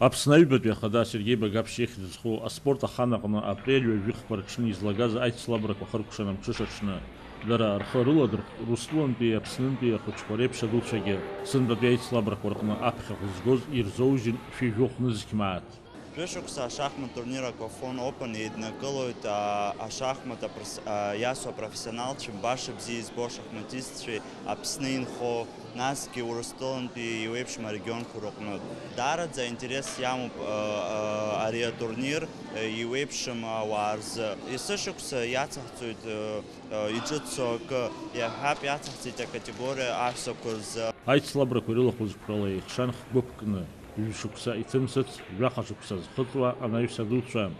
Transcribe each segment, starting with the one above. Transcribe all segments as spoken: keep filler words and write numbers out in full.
Аԥсны аҩбатәи ахада Сергеи Багаԥшь ихьӡ зху аспорт ахан аҟны апрель ҩажәихқәа рҽны излагаз аицлабрақәа хыркәшан амҽыша аҽны. Дара рхы рыладырхәт Урыстәылантәи Аԥснынтәи ахәыҷқәа реиԥш адуцәагьы. Сынтәатәи аицлабрақәа рҟны аԥхьахә згоз ирзоужьын шәи жәохә нызқь мааҭ. Жәышықәса ашахмат турнир Аквафон Опен еиднакылоит, а, ашахмат апроф-, а, иасуа апрофессионалцәеи баша бзиа избо ашахматистцәеи Аԥсны инхо, насгьы Урыстәылантәи еиуеиԥшым арегионқәа рыҟнытә. Даараӡа аинтерес иамоуп, а, а, ари атурнир, а, еиуеиԥшым ауаа рзы. Есышықәса иацаҳҵоит, а, а, иҿыцу акы, иаҳҳәап, иацаҳҵеит акатегориа аҳәсақәа рзы. Аицлабрақәа ирылахәыз қәрала еихшан хгәыԥ кны, ҩышықәса иҭымсыц, жәаха шықәса зхыҵуа анаҩс адуцәа.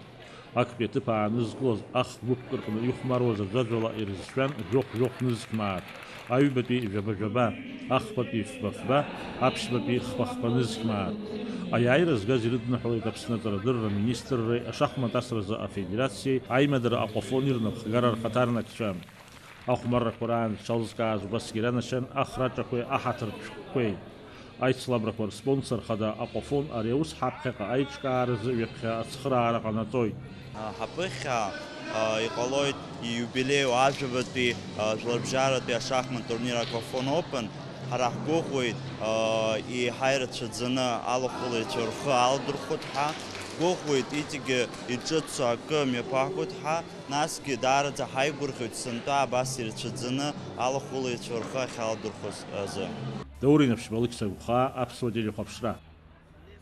Актәи аҭыԥ аанызкылаз ахгәыԥк рҟны ихәмаруаз аӡәаӡәала ирызшәан жәохә-жәохә нызқь мааҭ, аҩбатәи жәаба-жәаба, ахԥатәи фба-фба, аԥшьбатәи хԥа-хԥа нызқь мааҭ. Аиааира згаз ирыдныҳәалеит Аԥсны аҵарадырра аминистрреи ашахмат асразы афедерациеи аимадара Аквафон ирнапхгара рхаҭарнакцәа. Ахәмаррақәа раан зҽалзкааз убасгьы иранашьан ахраҿақәеи аҳаҭыртә шәҟәқәеи. Аицлабрақәа рспонсор хада Аквафон ари аус ҳаԥхьаҟа аиҿкааразы ҩаԥхьа ацхыраара ҟанаҵоит. Ҳаԥыхьа, а, иҟалоит ииубилеиу ажәабатәи, а, жәларбжьаратәи ашахмат турнир Аквафон Опен. Ҳара ҳгәыӷуеит, а, еиҳа ирацәаӡаны алахәылаҩцәа рхы аалдырхәоит ҳәа. Ҳгәыӷуеит иҵегьы иҿыцу акы мҩаԥаҳгоит ҳәа. Насгьы даараӡа ҳаигәырӷьоит сынтәа абас ирацәаӡаны алахәылаҩцәа рхы ахьаалдырхәоз азы. Даур Инаԥшьба, Алықьса Гәхаа, Аԥсуа телехәаԥшра.